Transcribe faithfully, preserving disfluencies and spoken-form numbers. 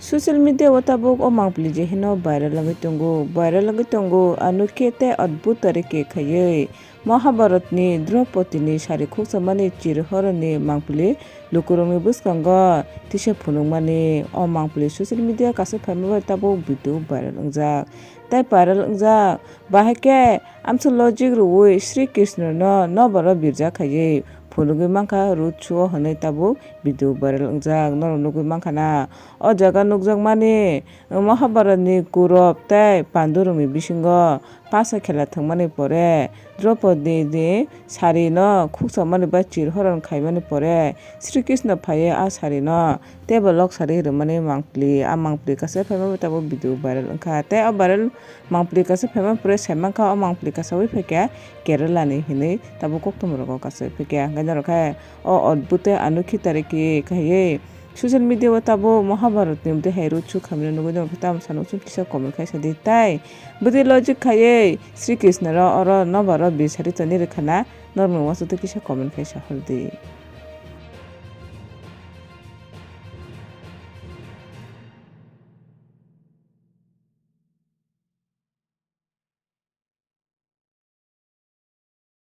Social media o tabuk o mangpili je hino viral wngwi tongo, viral wngwi tongo, ano khe tei adbhut tari khe khaiwi Mahabharatni Draupadi ni sari khukchamani chirhoroni mangpili lukurokni bwskango tisa phunukmani. O mangpili social media kaisa phaima bai tabuk video viral wngjak. Tei viral wngjak, bahai khe amsa logic rwui Sri Krishna no nobaro birja khaiwi phunugwi mankha road show o hwnwi tabuk video viral wngjak, norok nugwi mankha na. O jaga nukjakmani Mahabharatni Kurab tei Pandurokni bisingo pasa khela thwngmani pore Draupadi ni sari no khukchamani bai chirhoron khaimani pore Sri Krishna phaiwi a sari no teibo lok sari rwmani mangpili. A mangpili kaisa phaima bai tabuk video viral wngkha. Tei o viral mangpili kaisa phaima pore saimankha o mangpili kasawi phaikha Kerala ni hinwi tabuk koktwma rogo kasawi phaikha. Hwnkhe norok khe o adbhut tei anokhi tari khe khaiwi social media o tabuk Mahabharat ni amtwi hai road show khamina nugwi norok khe tamo sano chwng kisa comment khai sadi. Tai bwtwi logic khaiwi Sri Krishna ro oro nobaro bir sari toni rwkha na, norok ni uansukhe kisa comment khai sa hordi.